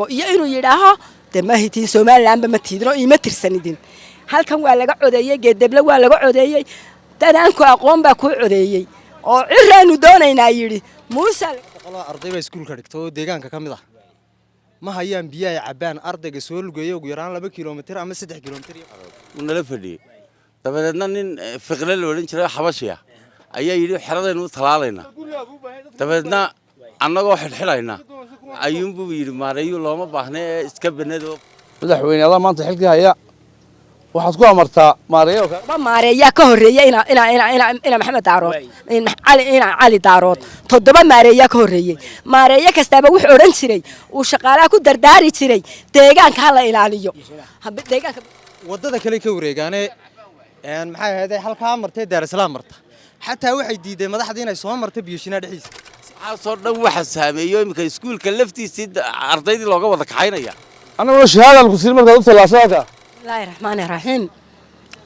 Iyo inuu yidhaaho de ma hitiin Somalilandba, ma tiidin oo iima tirsanidin. Halkan waa laga codeeyey, Geedeble waa laga codeeyey. Dadaanku aqoon baa kuu codeeyey oo Ciraanu doonaynaa yidhi Muuse. Boqoloo arday baa iskuulka dhigta oo deegaanka ka mid ah. Ma hayaan biyo ay cabbaan. Ardayga soo lugeeya ugu yaraan 2 kilomitir ama 3 kilomitir. Wuu nala fadhiyey. Dabadeedna nin Fiqle la odhan jiray, Xabashi ah, ayaa yidhi xeradaynu u talaalaynaa. Dabadeedna annagoo xidhxidhayna ayuunbuu yidhi maareeyu looma baahna ee iska benado. Madaxweyne, adaa maanta xilkii haya, waxaad ku amartaa maareeyo. Todoba maareeyaa ka horreeyey ina Maxamed Daarood, cali, ina Cali Daarood. Toddoba maareeyaa ka horreeyey. Maareeyo kastaaba wuxuu odhan jiray, uu shaqaalaha ku dardaari jiray, deegaanka ha la ilaaliyo, deegaanka. Waddada kale ka wareegaane, maxay ahayd, halkaa martay Daarasalaam marta, xataa waxay diideen madaxdii inay soo marta Biyoshinaa dhexdiisa. Waxaasoo dhan waxa saameeyo iminka iskuulka laftiisii ardaydii looga wada kaxaynaya. Annaguna shahaadaan ku siin markaad u tallaasho halkaa. Bismillaahi raxmaani raxiim.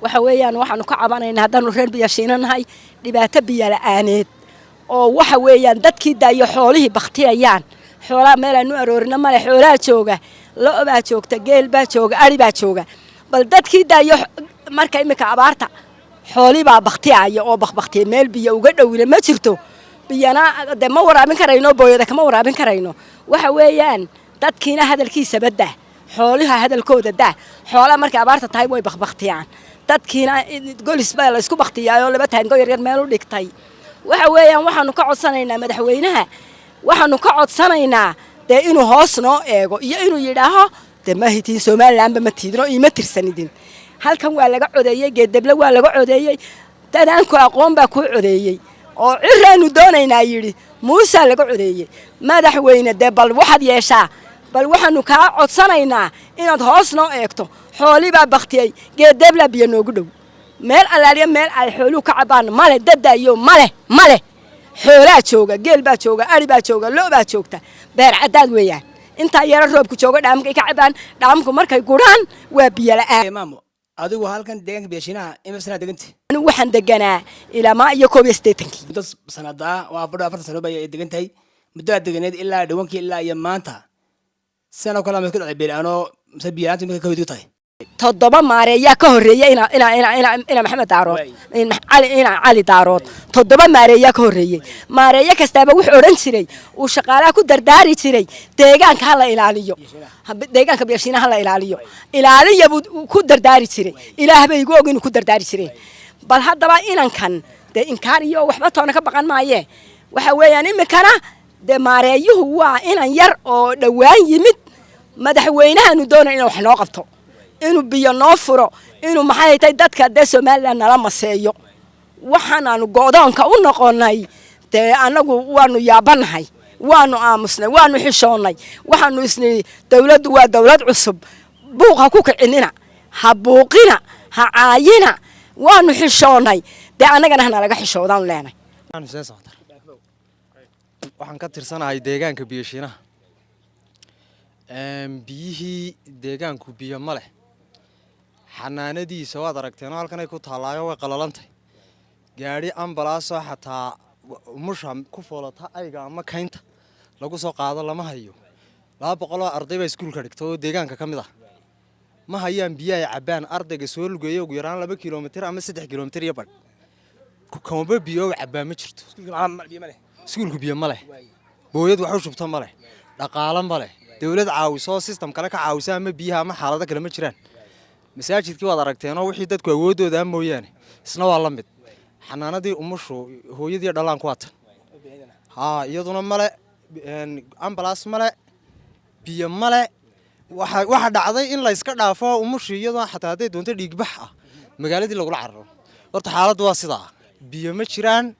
Waxa weeyaan waxaanu ka cabanaynaa, haddaanu reer Biyashiina nahay, dhibaato biyo la'aaneed oo waxa weeyaan dadkii daayo, xoolihii baktiyayaan. Xoolaha meelaanu aroorina male. Xoolaha jooga, lo' baa joogta, geel baa jooga, ari baa jooga. Bal dadkii daayo, marka iminka abaarta xoolii baa baktiyaya oo bakbaktiyay. Meel biyo uga dhowina ma jirto. Biyana dee ma waraabin karayno, booyada kama waraabin karayno. Waxa weeyaan dadkiina hadalkiisaba dah, xoolaha hadalkooda dah. Xoolaha markay abaarta tahay way bakbaktiyaan. Dadkiina golis baa la isku baktiyaayoo laba taango yaryar meel u dhigtay. Waxa weeyaan waxaanu ka codsanaynaa madaxweynaha, waxaanu ka codsanaynaa dee inuu hoos noo eego iyo inuu yidhaaho de ma hitiin Somalilandba, ma tiidin oo iima tirsanidin. Halkan waa laga codeeyey, Geedeble waa laga codeeyey. Dadaanku aqoon baa kuu codeeyey oo Ciraanu doonaynaa yidhi Muusaa laga codeeyey. Madaxweyne, dee bal waxaad yeeshaa, bal waxaanu kaa codsanaynaa inaad hoos noo eegto. Xoolii baa baktiyey. Geedeblaa biyo noogu dhow. Meel allaaliya meel ay xooluhu ka cabaan male. Dadaayo male, male. Xoolaa jooga, geel baa jooga, ari baa jooga, lo' baa joogta. Beer caddaad weeyaan. Intaa yaro roobku jooga dhaamkay ka cabaan. Dhaamku markay guraan waa biyo la'aan. Maamo, adigu halkan deegaanka Biyashinaha imisa sanaa deganta? Anigu waxaan deganaa ilaamaa iyo 81-kii. Muddo sanadaa oo 40 sano bay degan tahay. Muddo aad deganeed ilaa dhawankii ilaa iyo maanta sidan oo kale ma isku dhacay biyo-la'aanoo mise biyo-la'aantu imika ka hoyd tahay? Toddoba maareeyaa ka horreeyey ina Maxamed Daarood, cali, ina Cali Daarood. Toddoba maareeyaa ka horreeyey. Maareeyo kastaaba wuxuu odhan jiray, uu shaqaalaha ku dardaari jiray, deegaanka ha la ilaaliyo, deegaanka Biyashiina ha la ilaaliyo, ilaaliya buu ku dardaari jiray. Ilaah bay igu og inuu ku dardaari jireen. Bal haddaba inankan dee inkaar iyo waxba toona ka baqan maayee. Waxa weeyaan iminkana dee maareeyuhu waa inan yar oo dhowaan yimid. Madaxweynahaanu doonay inuu wax noo qabto, inuu biyo noo furo, inuu maxay tahay dadka dee Somaliland nala maseeyo. Waxaanaanu go'doonka u noqonay dee annagu waanu yaabanahay, waanu aamusnay, waanu xishoonnay. Waxaanu isnidhi dawladdu waa dawlad cusub, buuq ha ku kicinina, ha buuqina, ha caayina. Waanu xishoonnay. Dee annagana hanalaga xishoodaanu leenay. Xuseen Samatar, waxaan ka tirsanahay deegaanka Biyoshiinaha. Biyihii deegaanku biyo ma leh. Xanaanadiisa waad aragteenoo halkan ay ku taallaayo, way qalalantay. Gaadhi ambalaasoo xataa umusha ku foolata ayga ama kaynta lagu soo qaado lama hayo. 200 oo arday baa iskuulka dhigta oo deegaanka ka mid ah. Ma hayaan biyo ay cabbaan. Ardayga soo lugeeya ugu yaraan 2 kilomitir ama 3 kilomitir iyo badh. Kamaba biyo oo cabbaa ma jirto. Iskuulku biyo ma leh, booyad wax u shubta ma leh, dhaqaalo ma leh, dowlad caawiso, system kale ka caawisa ama biyaha ama xaalado kale ma jiraan. Masaajidkii waad aragteenoo wixii dadku awooddooda mooyaane isna waa la mid. Xanaanadii umushu, hooyadii dhallaanku waatan haa, iyaduna male ambalaas, male biyo, male. Waxa dhacday in la iska dhaafo umushii, iyadoo xataa hadday doonto dhiigbax ah magaaladii lagula cararo. Horta xaaladdu waa sidaa, biyo ma jiraan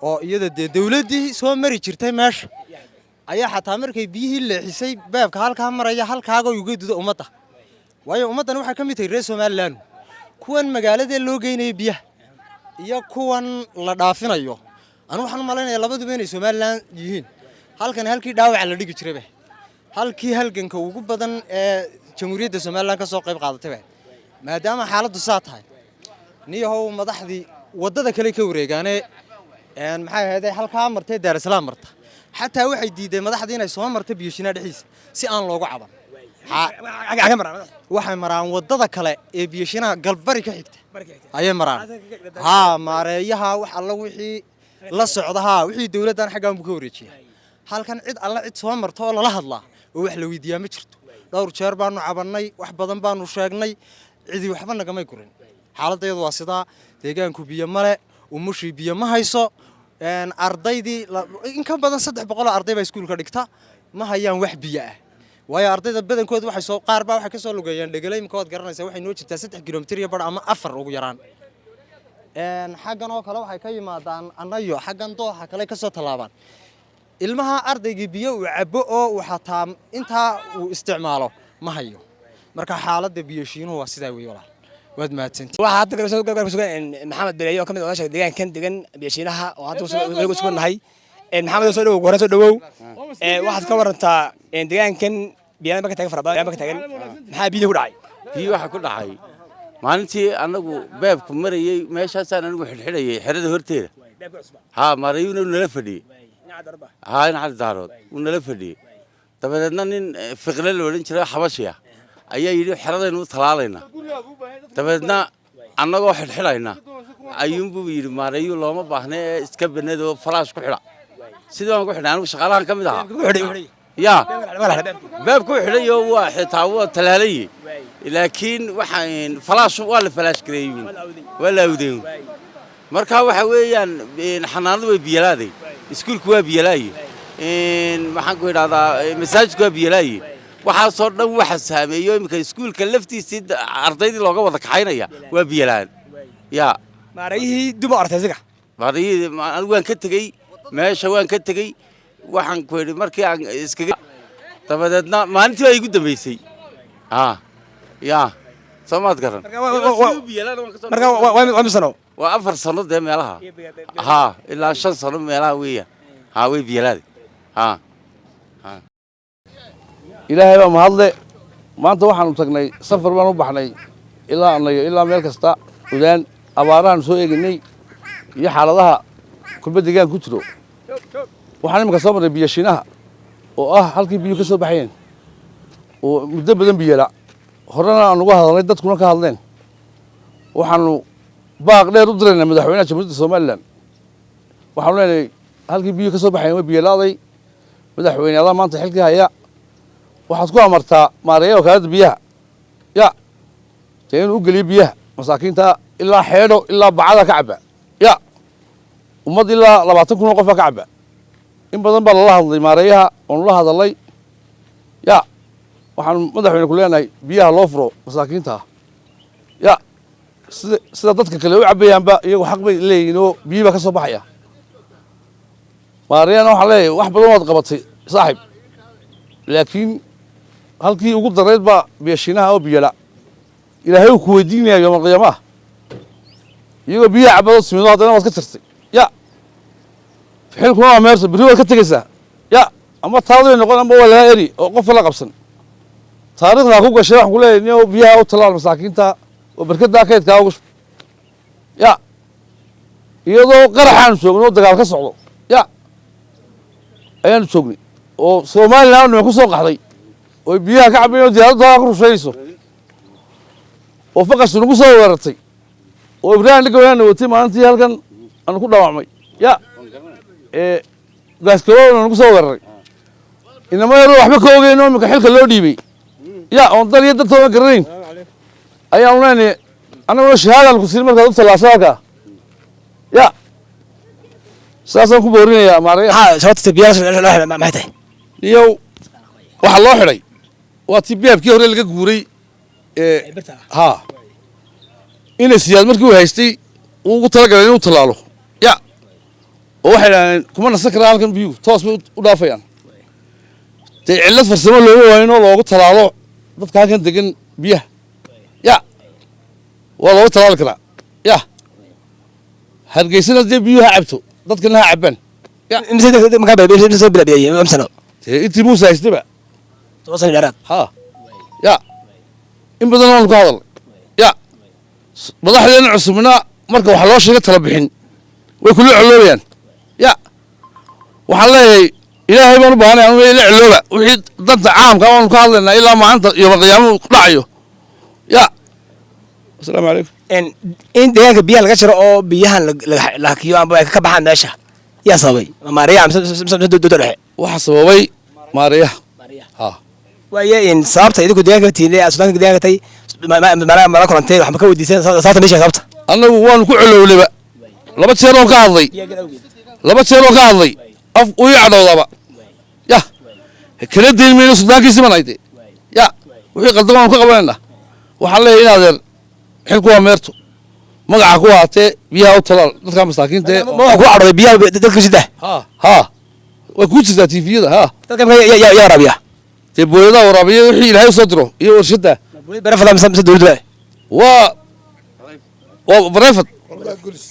oo iyada dee dowladdii soo mari jirtay meesha ayaa xataa markay biyihii leexisay beebka halkaa maraya halkaaga uga dudo ummadda, waayo ummaddan waxay ka mid tahay reer Somaliland. Kuwan magaaladee loo geynayo biyaha iyo kuwan la dhaafinayo, anu waxaan u malaynayaa labaduba inay Somaliland yihiin. Halkan halkii dhaawaca la dhigi jirayba, halkii halganka ugu badan ee Jamhuuriyadda Somaliland ka soo qayb qaadatayba. Maadaama xaaladdu saa tahay, niyahow, madaxdii waddada kale ka wareegaane, maxay ahayd, halkaa martay Daarasalaam marta. Xataa waxay diideen madaxdii inay soo marto Biyoshiinaha dhexdiisa si aan loogu caban. Waxay maraan wadada kale ee Biyoshiinaha galbari ka xigta ayay maraan. Haa, maareeyaha wax alla wixii la socda, haa, wixii dowladdan xaggan buu ka wareejiya. Halkan cid alla cid soo marta oo lala hadlaa oo wax la weydiiyaa ma jirto. Dhowr jeer baanu cabannay, wax badan baanu sheegnay, cidi waxba nagamay gurin. Xaaladayadu waa sidaa. Deegaanku biyo male, umushii biyo ma hayso. Ardaydii in ka badan 300 oo arday baa iskuulka dhigta, ma hayaan wax biyo ah, waayo ardayda badankooda waxay soo, qaar baa waxay ka soo lugeeyaan Dhegelay. Imika waad garanaysaa, waxay noo jirtaa 3 kilomitir iyo bar ama 4 ugu yaraan. Xaggan oo kale waxay ka yimaadaan annayo, xaggan dooxa kale ka soo tallaabaan. Ilmaha ardaygii biyo uu cabo oo uu xataa intaa uu isticmaalo ma hayo. Marka xaaladda Biyoshiinuhu waa sidaa wey. Walaal, waad mahadsantihi. Waxaa hadda garab ku sugan Maxamed Bereeye oo ka mid ah odaasha deegaankan degan Biyashiinaha oo hadda ku sugan nahay. Maxamed, soo dhawow. Hore soo dhawow. Waxaad ka warantaa deegaankan biyaha marka taagan fara badan marka taagan, maxaa biyo ku dhacay? Biyo waxa ku dhacay maalintii anagu beebku marayey meeshaasaan anigu xidhxidhayay xerada horteeda. Haa, maarayuuna nala fadhiyey. Haa, in Cali Daarood uu nala fadhiyey. Dabadeedna nin Fiqle la odhan jiray, xabashi ah, ayaa yidhi xeradaynu u talaalaynaa. Dabeedna annagoo xidhxidhayna ayuunbuu yidhi maareeyu looma baahna ee iska banadoo falaash ku xidha. Sidii baan ku xidhay. Anigu shaqaalahan ka mid ahaa. Yaa beebku xidhayo, waa xitaa waa talaalayey, laakiin waxaan falaash waa la falaash gareeyey, waa la awdeyn. Marka waxa weeyaan xanaanadu way biyalaaday, iskuulku waa biyalaaye, maxaan ku idhahdaa, masaajidku waa biyalaaye. Waxaasoo dhan waxa saameeyo iminka iskuulka laftiisii ardaydii looga wada kaxaynaya waa biyalaan ya. Maarayihii dib u artay isaga? Maarayihii anigu waan ka tegey meesha, waan ka tegey. Waxaan ku idhi markii aan iskaga, dabadeedna maalintii baa igu dambeysay. Ha ya, soo maad garan. Marka waa misano? Waa 4 sano dee meelaha, ha, ilaa 5 sano meelaha weeyaan. Ha, way biyalaade, ha. Ilaahay baa mahadle. Maanta waxaanu tagnay, safar baan u baxnay ilaa anayo, ilaa meel kasta udaan abaarahaanu soo eeginay iyo xaaladaha kulba deegaan ku jiro. Waxaan iminka soo marnay Biyashiinaha oo ah halkii biyuhu ka soo baxayeen oo muddo badan biyala horena aan uga hadalnay, dadkuna ka hadleen. Waxaanu baaq dheer u diraynaa madaxweynaha Jamhuuriyadda Somaliland. Waxaanu leenahay halkii biyuhu ka soo baxayeen way biyalaaday. Madaxweyne, adaa maanta xilkii haya, waxaad ku amartaa maareeyaha wakaaladda biyaha ya dee inuu u geliyo biyaha masaakiinta ilaa xeedho ilaa bacada ka cabba ya. Ummad ilaa 20,000 oo qof baa ka cabba. In badan baa lala hadlay maareeyaha, oonu la hadalay ya. Waxaanu madaxweyne ku leenahay biyaha loo furo masaakiinta ya, sida dadka kale u cabbayaanba iyagu xaq bay leeyihiin oo biyi baa ka soo baxaya. Maareeyahana waxaan leeyahay wax badan waad qabatay saaxib, laakiin halkii ugu darayd baa Biyashiinaha oo biyala. Ilaahay uu ku weydiinaya yoomalqiyaamaha, iyagoo biyaha cabadoo timido haddana waad ka jartay ya. Xilkuna waa meerto, berri waad ka tegaysaa ya, ama taadu bay noqon ama waa lagaa eri oo qofka la qabsan taariikhdaa ku gashay. Waxaan ku leeyahay nin biyaha u talaal masaakiinta oo berkadaa kaydkaa ugu shub ya, iyadoo qaraxaanu joogno oo dagaal ka socdo ya ayaanu joognay oo Somaliland niman ku soo qaxday oo biyaha ka cabayn oo diyaaradda ku rushaynayso oo faqastu nagu soo weerartay oo Ibraahim Dhigawayana watay maalintii halkan aanu ku dhaawacmay ya, ee gaaskaroona nagu soo weeraray. Inama yaroo waxba ka ogeyn oo iminka xilka loo dhiibay ya, oon dal iyo dadtoona garanayn ayaanu leenahay. Annaguna shahaadaan ku siin markaad u tallaasho halkaa ya. Saasaan ku boorinayaa maaraya. Maxaa sababta biyaha loo xidhay maxay tahay? Niyow, waxaa loo xidhay waa tii beebkii hore laga guuray ee haa ina Siyaad markii uu haystay uu ugu talagalay inuu tallaalo ya, oo waxay idhahdeen kuma nasan karaa halkan, biyuhu toos bay u dhaafayaan. Dee cillad farsamo looga waayo inoo loogu tallaalo dadka halkan degan biyaha ya, waa loogu tallaali karaa ya. Hargeysana dee biyuhu ha cabto, dadkana ha cabbaan. Markaa soo bilaabiyay sano? Dee intii Muuse haystayba. 10 sano dheeraad. Ha ya, in badan waanu ka hadalnay ya. Madaxdeena cusubna marka waxaa loo sheegay tala bixin way kula coloobayaan ya. Waxaan leeyahay Ilaahay baan u baahanay anu ila cilooba wixii danta caamka waanu ka hadlaynaa ilaa maalinta iyo qiyaamuhu ku dhacayo. Ya, asalaamu calaykum. In deegaanka biyaha laga jaro oo biyahan la hakiyo amba ay ka baxaan meesha, yaa sababay? Ma maareeyaha mise dowladda dhexe? Waxa sababay maareeyaha, ha. Waaye, sababta idinku deegaanka tiinay, aad suldaanka deegaanka tay, mala kulantay, wax ma ka weydiiseen sababta meesha, sababta? Annagu waanu ku celowleba 2 jeer oon ka hadlay, 2 jeer oon ka hadlay, af uu ii cadhowdaba. Ya, kala dayn mayno suldaankiisi baan hayde. Ya, wixii qaldan waanu ka qabanaynaa. Waxaan leeyahay, in adeer, xilku waa meerto, magaca ku haatee biyaha u talaal dadka masaakiinta ee Ma waxa ku cadhooday biyaha dadka sida? Ha ha, way kuu jirtaa TV-yada, ha. Dadka marka yaa waraabiya? Dee booyadaha waraabiya, wixii Ilaahay usoo diro iyo warshada. Private mise dowladda? Waa private.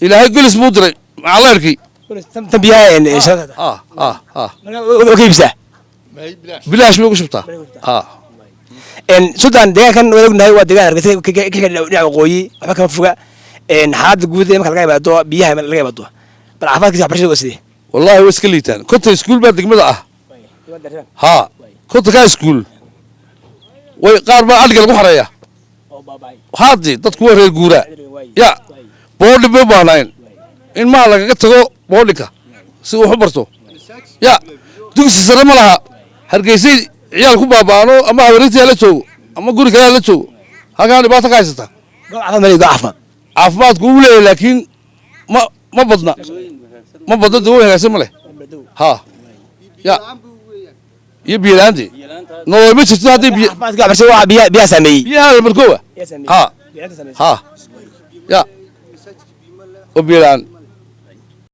Ilaahay Golis buu diray macaleerkii. Tan biyaha shaqada? Ha ha ha. Marka waa ka iibsaa? Bilaash bay ugu shubtaa, ha. Sultan, deegaankan waan ognahay, waa deegaan Hargeysa ka xiga dhinaca waqooyi, waxba kama foga. Xaaladda guud ee marka laga yimaado biyaha laga yimaado, bal caafimaadkiisa, waxbarashada waa sidee? Wallahi way iska liitaan. 50 iskuul baa degmada ah, ha. 50-kaa iskuul way qaar baa adhiga lagu xareeya haadi. Dadku waa reer guuraa. Ya, boarding bay u baahnaayeen, in maha lagaga tago boarding-ka si uu wax u barto. Ya, dugsi sare ma laha. Hargeysay ciyaal ku baaba'ano, ama habarintii hala joogo ama guri kale hala joogo, halkaan dhibaato ka haysata. Goob caafimaad ma leeyahay, goob caafimaad? Caafimaadku uu leeyahay, laakiin ma badna, ma badna. Dawooyin hagaagsan ma leh, ha. Ya, iyo biyo la'aantii nolol ma jirto haddii biyo Caafimaadka, waxbarashada waa biyaha saameeyey. Biyaha markoowa, ha ha. Ya, oo biyo la'aan.